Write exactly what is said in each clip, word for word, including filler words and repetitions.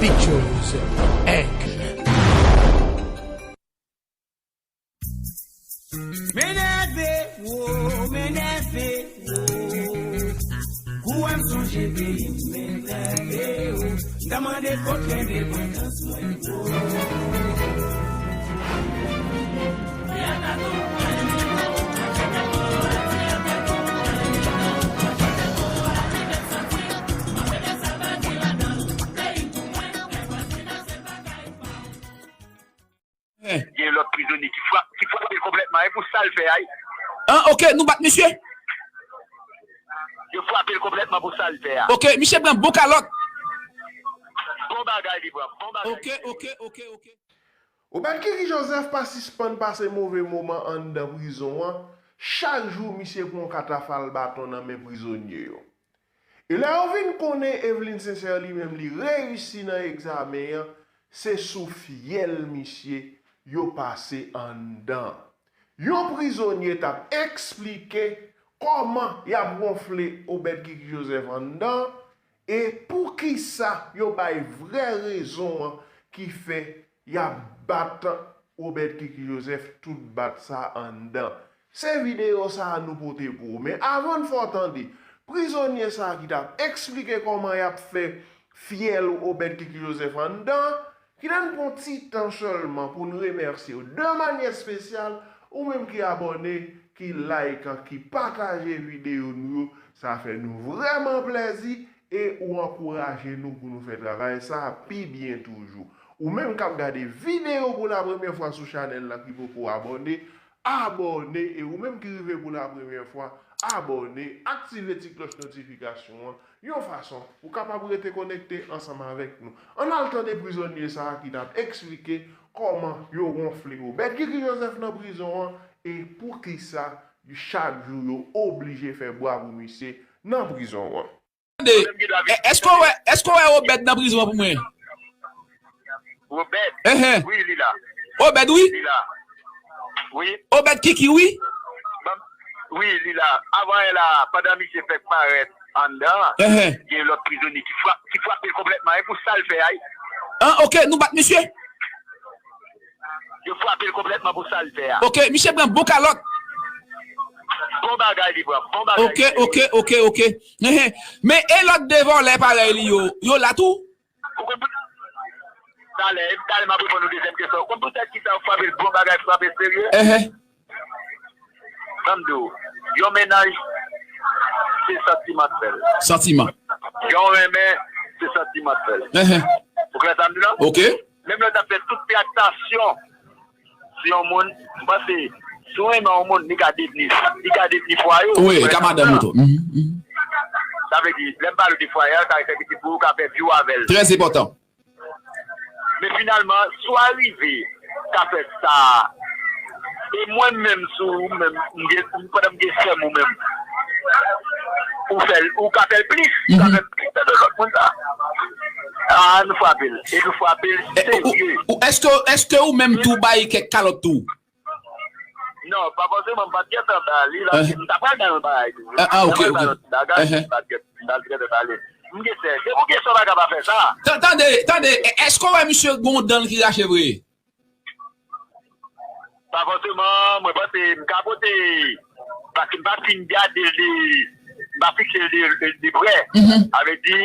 Pictures Inc. Men nève, wo, men nève, wo. Kou an sonje peyi m, men nève, wo. M ta mande kot lendepandans mwen, wo. Gen lòt prizonye ki frap, ki frape l konplètman, e pou sa l fè a. An, ok, nou bat misye. Yo frape l konplètman pou sa l fè a. Ok, misye pran bon kalòt. Bon bagay li pran, bon bagay. Ok, ok, ok, ok. Obed Kiki Joseph pa sispann pase move moman anndan prizon an. Chak jou, misye pran yon katafal baton nan men prizonye yo. E lè yo vin konnen Eveline Sincère li menm li reyisi nan egzamen an, se sou fyèl misye yo pase anndan. Yon prizonye t ap eksplike kòman y ap wonfle Obed Kiki Joseph anndan, e poukisa yo bay vrè rezon an ki fè y ap bat Obed Kiki Joseph tout bat sa anndan. Se videyo sa a nou pote pou ou. Men avan n fè w tande prizonye sa a ki t ap eksplike kòman y ap fè fyèl Obed Kiki Joseph anndan, kite n pran ti tan sèlman pou n remèsye w de manyè espesyal, ou menm ki abòne, ki like, ki pataje videyo nou yo. Sa fè nou vrèman plèzi e ou ankouraje nou pou nou fè travay sa a pi byen toujou. Ou menm k ap gade videyo pou la premyè fwa sou chanèl la ki poko abòne, abòne, e ou menm ki rive pou la premyè fwa, abòne, aktive ti klòch notifikasyon an, yon fason pou w kapab rete konekte ansanm avèk nou. Ann al tande prizonye sa a ki t ap eksplike kòman yo wonfle Obed Kiki Joseph nan prizon an e poukisa chak jou yo oblije fè bwa pou misye nan prizon an. Tande, e- èske w wè, èske w wè Obed nan prizon an pou mwen? Obed? Enhen. Wi, li la. Obed, wi. Li la. Wi. Obed Kiki, wi. Ban- Wi, li la. Avan yè la, pandan misye fèk parèt anndan, enhen, gen lòt prizonye ki frap, ki frape l konplètman. E pou sa l fè a. An, ok, nou bat misye. Yo frape l konplètman pou sa l fè a. Ok, misye pran bon kalòt. Bon bagay li pran, bon bagay. Ok, ok, ok, ok. Enhen. Men e lòt de vòlè parèy li yo, yo la tou? Ou konn pou- Talè, talè m ap reponn ou dezyèm kesyon. Ou konn poutèt ki sa yo frape l bon bagay, frape serye? Enhen. Ban m di w, yon mennaj, se santiman k fè l. Santiman. Yon renmen, se santiman k fè l. Enhen. Ou klè sa m di la? Ok. Menm lè w t ap fè tout traktasyon sou yon moun, m panse, si w renmen yon moun, li ka devni, li ka devni fwaye w. Wi, li ka madanm ou tou. Mhm, mhm. Sa vle di, lè m pale de fwaye a, sa vle di pou ou ka fè vi w avè l. Trè enpòtan. Men finalman, si w arive ka fè sa, e mwen menm, si w menm, m gen, pandan m gen sè m ou menm, ou fè l, ou ka fè l plis, ou ka fè l plis de lòt moun sa. Ah, nou frape l. E nou frape l serye. Ou, ou, èske, èske ou menm tou bay kèk kalòt tou? Non, pa fòseman, m pa t gentan ba li la, m ta pral ba l yon bagay tou. Ah, ah, ok, ok. M pa t gentan ba li. M gen sè. Se pou kesyon pa ka pa fè sa. Tan- Tande, tande, e- èske w wè misye gon dan l ki rache vre? Pa fòseman, mwen panse m ka pote, paske m pa fin gade l de, m pa fikse l de, de, de prè. Mhm. Sa vle di,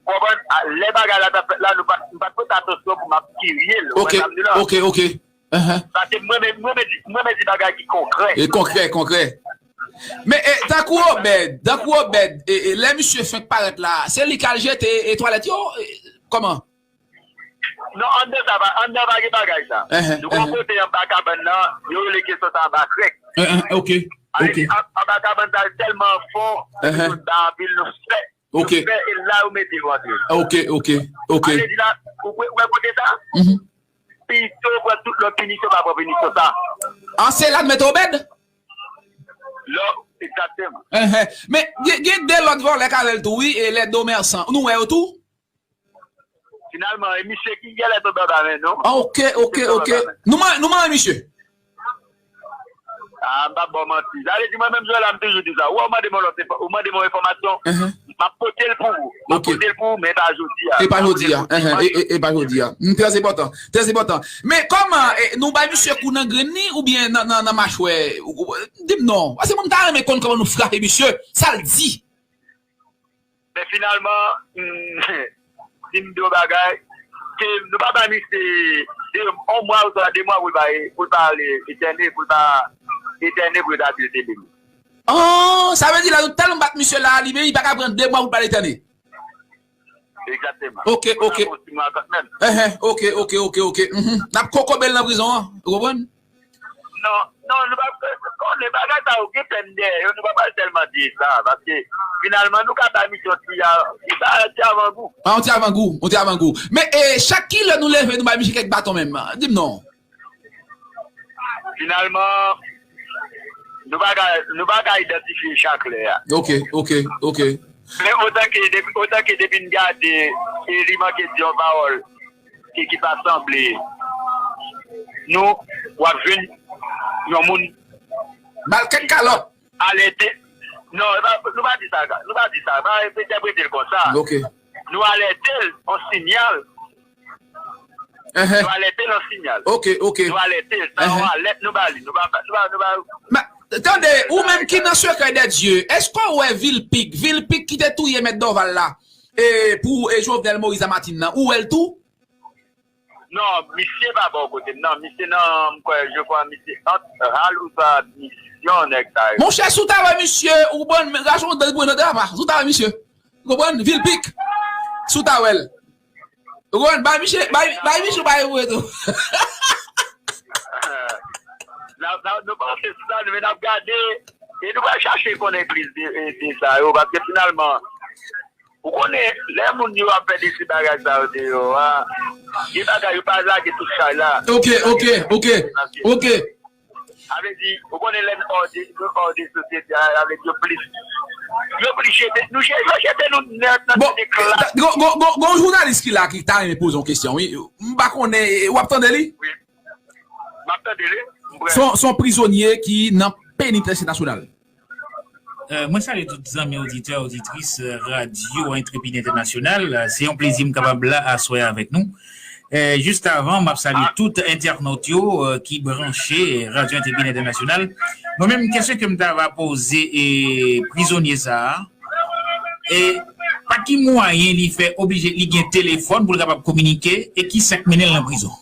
konprann, a- lè bagay la t ap fèt la, nou pa, m pa t pote atansyon pou m ap kirye l, ou wè sa m di la? Ok, ok, ok. Ahan. Paske mwen menm, mwen menm di, mwen menm di bagay ki konkrè. E konkrè, konkrè. Men, e, tankou Obed, tankou Obed, e, e, lè misye fenk parèt la, se li k al jete, e, twalèt yo, e, kòman? Non, anndan sa pa, anndan pa gen bagay sa. Ahan, nou gon kote anba kabann nan, yo rele kesyon sa anba krèk. Ahan, ok, ok. Anba kabann sa tèlman fon, ahan, nou ba anpil, nou fè. Ok. Yo fè, e la yo mete yo antre. Ok, ok, ok. Sa vle di la, ou wè, ou wè kote sa? Mhm. Pito pran tout lòt pinisyon, pa pran pinisyon sa. Ah, se la n mete Obed? Lò, egzakteman. Enhen. Men, gen, gen de lòt vòlè k avè l tou, wi, e lè Domersan. Nou wè yo tou? Finalman, e misye ki genlè tonbe anba men nou. Ah, ok, ok, ok. Nou manyen, nou manyen misye. Ah, m p ap ba w manti. Sa vle di, mwen menm, Joel, m toujou di sa. Ou wè, ou mande m yon lòt enfò-, ou mande m yon enfòmasyon, m ap pote l pou ou. M ap pote l pou ou, men e pa jodi a. E pa jodi a. E pa jodi a. Trè enpòtan. Trè enpòtan. Men kòman, nou bay misye kou nan grenn li oubyen nan machwè? Di m non. Paske mwen, m ta renmen konn kòman nou frape misye. Sa l di? Men finalman, si m di yon bagay, se nou pa bay misye yon mwa oswa de mwa pou l pa, pou l pa ale etène, pou l pa etène pou yo ta di l te beni. Oh, sa vle di la nou tèlman bat misye la, li menm li pa ka pran de mwa pou l pa al etène. Egzakteman. Ok, ok. Enhen, ok, ok, ok, ok. N ap kokobe l nan prizon an, ou konprann? Non, non, nou pa konnen bagay sa yo gen pèn dèyè yo, nou pa pral tèlman di sa, paske finalman nou ka bay misye yon ti, ti avangou. Ah, yon ti avangou, yon ti avangou. Men e, chak kilè nou leve, nou bay misye kèk baton menm? Di m non. Finalman, nou pa ka, nou pa ka idantifye chak lè a. Ok, ok, ok. Men otan ke, otan ke depi n gade e li manke di yon pawòl ki, ki pa sanble nou, w ap jwenn yon moun ba l kèk kalòt. Alète. Non, nou pa di sa, nou pa di sa, pa entèprete l konsa. Ok. Nou alète l, yon siyal. Nou alète l an siyal. Ok, ok. Nou alète l, sa yon alèt nou ba li. Nou pa, nou pa, nou pa. Tande, ou menm ki nan sekrè dè Dye, èske w wè Vilpic, Vilpic ki te touye mèt Dorval la, e pou e Jovenel Moïse a matin nan, ou wè l tou? Non, misye pa bò kote m, non, misye nan, m kwè, je crois, misye ant Hal ou sa misyon nèg sa yo. Monchè, si w ta wè misye, ou konprann, rache yon dan pou nan dra pa, si w ta wè misye. Ou konprann? Vilpic. Si w ta wè l. Ou konprann? Bay misye, bay, bay misye, bay ou tou. Nou panse sou sa, nou, men n ap gade, e nou pral chache konnen plis de, de sa yo, paske finalman, ou konnen, lè moun yo ap fè de ti bagay sa yo deyò a, gen bagay yo pa lage tout chay la. Ok, ok, ok, ok. Sa vle di, ou konnen lè n hors de, nou hors de sosyete a, sa vle di yo plis, yo plis jete, nou jete, yo jete nou nèt nan tete klas. Gon, gon, gon, gon jounalis ki la ki ta renmen poze yon kesyon, wi. M pa konnen, w ap tande li? Wi. M ap tande li. M prè. Se yon, se yon prizonye ki nan penitansye nasyonal. Mwen salye tout zanmi oditè, oditris Radyo Entrepid Entènasyonal. Se yon plezi m kapab la aswè avèk nou. Jis avan, m ap salye tout entènot yo ki branche Radyo Entrepid Entènasyonal. Mwen menm, kesyon ke m ta va poze prizonye sa a, e pa ki mwayen li fè oblije li gen telefòn pou l kapab kominike e ki sa k mennen l nan prizon?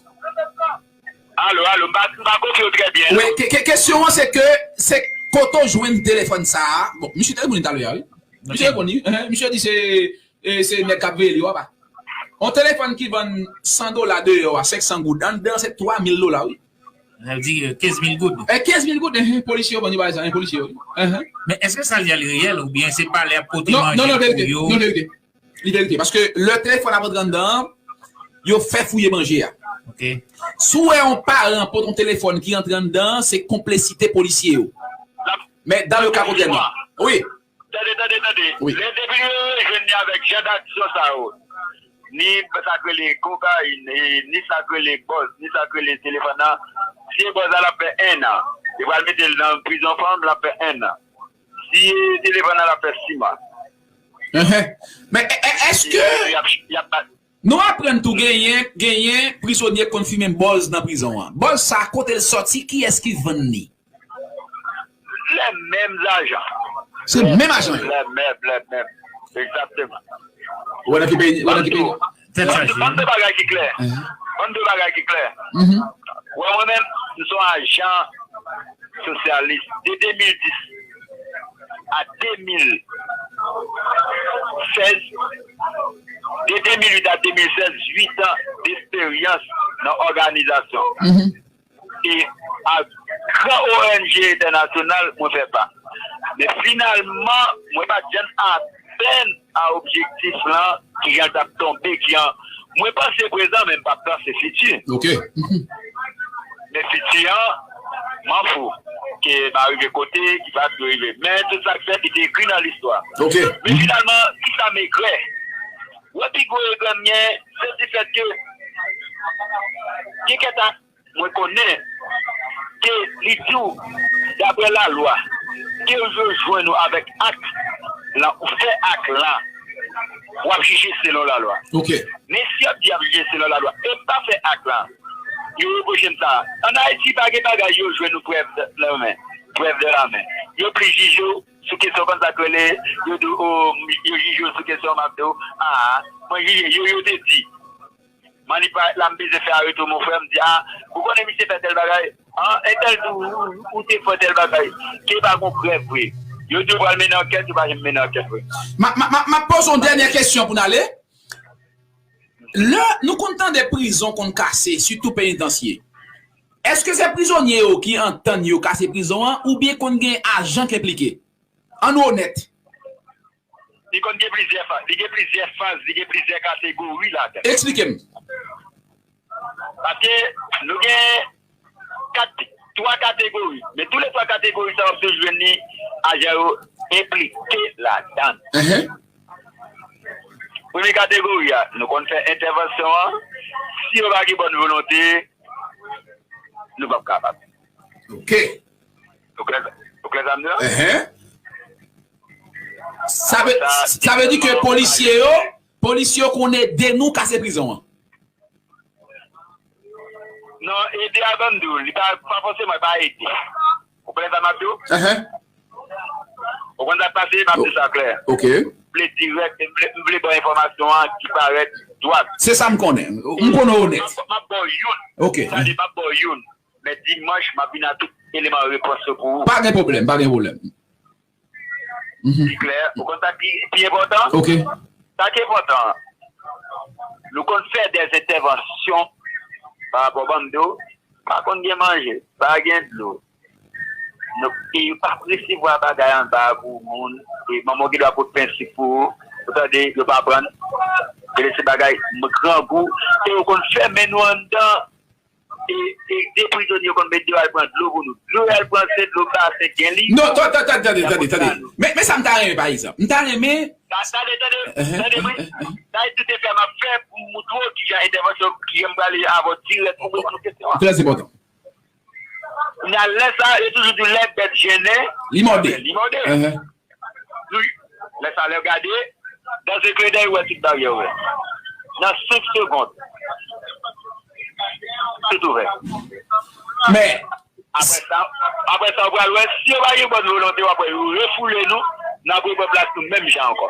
Alo, alo, m pa, m pa konprann w trè byen. Wi, ke, ke, kesyon an se ke, se kote w jwenn telefòn sa a? Bon, misye te reponn li talè a, wi. Misye reponn li, hein, misye di se, e, se nèg k ap veye li yo apa. Yon telefòn ki vann san dola deyò a, senk san goud, anndan se twa mil dola, wi. Sa vle di, e, kenz mil goud. E, kenz mil goud, hein, polisye yo vann yo bagay sa, hein, polisye yo, wi. Hein. Men èske sa l di a li reyèl oubyen se palè ap pote manje pou yo? Non, non, non, verite, non, verite. Li verite. Paske lè telefòn ap antre anndan an, yo fè fouye manje a. Si w wè yon paran pote yon telefòn ki rantre anndan an, se konplisite polisye yo. Men dans le cas contraire, non. Wi. Tande, tande, tande. Wi. Lè depi yo jwenn li avèk jan d'aksyon sa yo, ni sa k rele kokayin, ni sa k rele bòz, ni sa k rele telefòn nan, si e bòz la, l ap fè en an. Yo pral mete l nan prizon fanm, l ap fè en an. Si telefòn nan, l ap fè sis mwa. Enhen. Men èske nou aprann tou genyen, genyen prizonye k konn fimen bòz nan prizon an? Bòz sa, kote l sòti? Kiyès ki vann li? Les mêmes agents. Se menm ajan yo. Les mêmes, les mêmes. Exactement. Ou wè nan ki peyi, ou wè nan ki peyi? Tèt chaje. Ban m de bagay ki klè. Ban m de bagay ki klè. Ou wè mwen menm, m se yon ajan sosyalis de de mil dis a de mil sèz, de de mil uit a de mil sèz, uit an d'eksperyans nan òganizasyon e ak gran O N G entènasyonal mwen fè pa. Men finalman, mwen pa t janm atenn a objektif lan ki jan l t ap tonbe, ki an, mwen panse prezan, men m p ap panse fiti. Ok. Men fiti an, m an fou. Ke m a rive kote ki pa dwe rive. Men tout sa k fèt, li te ekri nan listwa. Ok. Men finalman, ki sa m egrè? Wè pi gwo egrè m gen, se difèt ke gen kèk mwen konnen ke li di w Daprè lalwa, ke yo jwenn ou avèk ak lan, ou fè ak lan, w ap jije selon lalwa. Ok. Men si yo di y ap jije selon lalwa, e m pa fè ak lan, yo repwoche m sa. Ann Ayiti, pa gen bagay yo jwenn ou prèv nan men, prèv de la men. Yo plis jije w sou kesyon konn sa k rele, yo di w, o, yo jije w sou kesyon, m ap di w, a, mwen jije, yo, yo te di. Mwen li pa la m bezwen fè areto mon frè m di a ou konnen misye fè tèl bagay an entèl di ou te fè tèl bagay ke pa gon prèv vre yo di ou pral mennen ankèt ou pa janm mennen ankèt vre. M ap poze yon dènyè kesyon pou n ale. Lè nou konn tande prizon konn kase sitou penitansye, èske se prizonye yo ki antann yo kase prizon an oubyen konn gen ajan k enplike? Ann onèt. Li konn gen plizyè faz. Li gen plizyè faz, li gen plizyè kategori ladan. Eksplike m. Paske nou gen kat, twa kategori. Men tou le twa kategori sa w ap toujou jwenn li ajan yo enplike ladan. Premye kategori a, nou konn fè entèvansyon an. Si yo pa gen bòn volonte, nou p ap kapab. Ok. Ou klè sa m di la? Sa vle, sa vle di ke polisye yo, polisye yo konn ede nou kase prizon an. Non, ede a ban m di w, li pa, pa fòseman, li pa ede. Ou konprann sa m ap di w? Ou konn sa k pase, m ap di sa klè. Ok. M vle dirèk, m vle, m vle ba w enfòmasyon an ki parèt dwat. Se sa m konnen. M konnen w onèt. M ap ba w youn. Ok. Tande, m ap ba w youn. Men dimanch, m ap vin ak tout eleman repons yo pou ou. Pa gen pwoblèm, pa gen pwoblèm. Pi klè, ou konn sa ki pi enpòtan? Ok. Sa ki enpòtan, nou konn fè dè entèvansyon pa rapò ban m di w, pa konn gen manje, pa gen dlo. Nou, e yo p ap resevwa bagay anba pou moun. E manman w gen dwa pot pen sik pou ou. Ou tande, yo pa pran. Rele se bagay grangou. E yo konn fèmen nou anndan. E, e de prizonye yo konn mete yo al pran dlo pou nou. Dlo y al pran se dlo basen gen li. Non, tande, tande, tande, tande, tande. Men, men sa m ta renmen pa egzanp. M ta renmen. Tande, tande, tande mwen. Sa e tout efè m ap fè pou m moutre w kijan entèvansyon kijan m prale avè w dirèk pou reponn kesyon an. Trè enpòtan. Kounye a lè sa a, yo toujou di w lè bèt jennen. Li mòde. Li mòde. Wi. Lè sa lè w gade, dan ze kle dèy ou wè tout baryè ouvè. Nan senk segonn, tout ouvè. Men. Apre sa, apre sa, ou pral wè, si yo pa gen bòn volonte, w ap wè yo refoule nou, n ap repran plas nou menm jan ankò.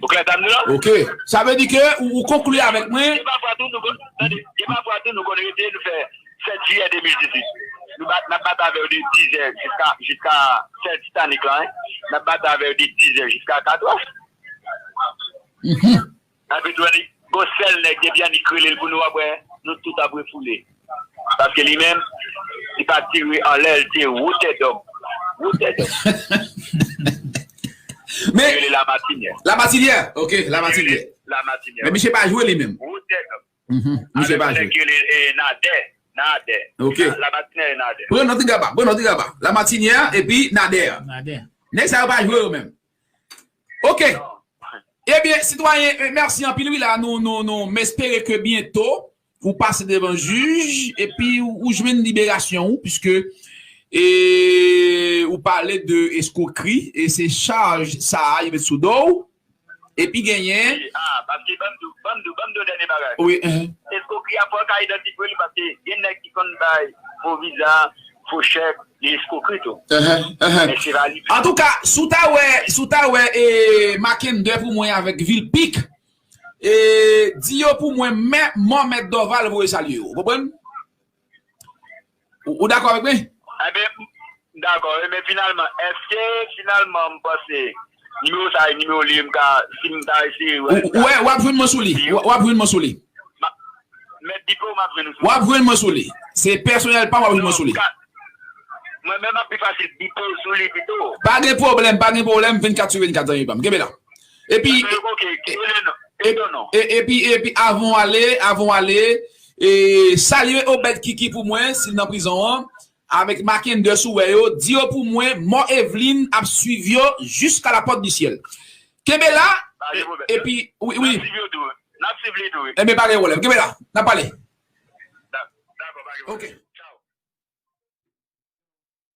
Ou klè sa m di w lan? Ok. Sa vle di ke ou, ou konkli avèk mwen. Gen pafwa tou nou konn, tande, gen pafwa tou nou konn rete, nou fè sèt jiyè de mil dizuit. Nou bat, n ap bat avè yo de dizè jiska, jiska sèl Titanik lan, wi. N ap bat avè yo de dizè jiska katrè. Anpi tou, annik, gon sèl nèg, depi annik rele l pou nou, w ap wè, nou tout ap refoule. Paske li menm, li pa tire anlè, li tire wotè dòm. Wotè dòm. Men. Yo rele Lamatinyè. Lamatinyè, ok, Lamatinyè. Lamatinyè. Men misye pa jwe li menm. Wotè dòm. Misye pa jwe. Avèk yon nèg ki rele Nadè. Nadè. Ok. Lamatine e Nadè. Pran non ti gaba, pran non ti gaba. Lamatine epi Nadè. Nadè. Nèg sa yo pa jwe yo menm. Ok. Ebyen, sitwayen, mèsi anpil wi la. Nou, nou, nou, m espere ke byento ou pase devan jij epi ou jwenn liberasyon ou, piske e ou pale de eskwokri e se chaj sa a yo met sou do w. Epi genyen. Wi, ah, paske ban m di w, ban m di w, ban m di w dènye bagay. Wi, enhen. Eskokri a fò w ka idantifye li paske gen nèg ki konn bay fo viza, fo chèk, li eskokri tou. Enhen, enhen. Men se pa li menm. Antouka, si w ta wè, si w ta wè e Makendè pou mwen avèk Vilpic, e di yo pou mwen men mò Mèt Dorval voye salye yo. Ou konprann? Ou, ou dakò avèk mwen? Enben, m dakò wi, men finalman, èske finalman m panse nimewo sa a e nimewo li ye, m ka, si m ta eseye wè. Ou, ou wè, w ap jwenn mwen sou li. W, w ap jwenn mwen sou li. Mèt Bipo, m ap jwenn ou sou li. W ap jwenn mwen sou li. Se pèsonèl pa m, w ap jwenn mwen sou li. Mwen menm ap pi fasil bipo sou li pito. Pa gen pwoblèm, pa gen pwoblèm, vennkat sou vennkat, zanmi pa m. Kenbe la. Epi, epi, epi, avan w ale, avan w ale, e, salye Obed Kiki pou mwen, si l nan prizon an, avèk Makendè sou wè yo, di yo pou mwen, mò Evelyn ap swiv yo jiska la pòt di syèl. Kenbe la, epi, wi, wi. N ap swiv li tou, wi. N ap swiv li tou, wi. Enben, pa gen pwoblèm. Kenbe la, n ap pale. Dakò, pa gen pwoblèm. Ok.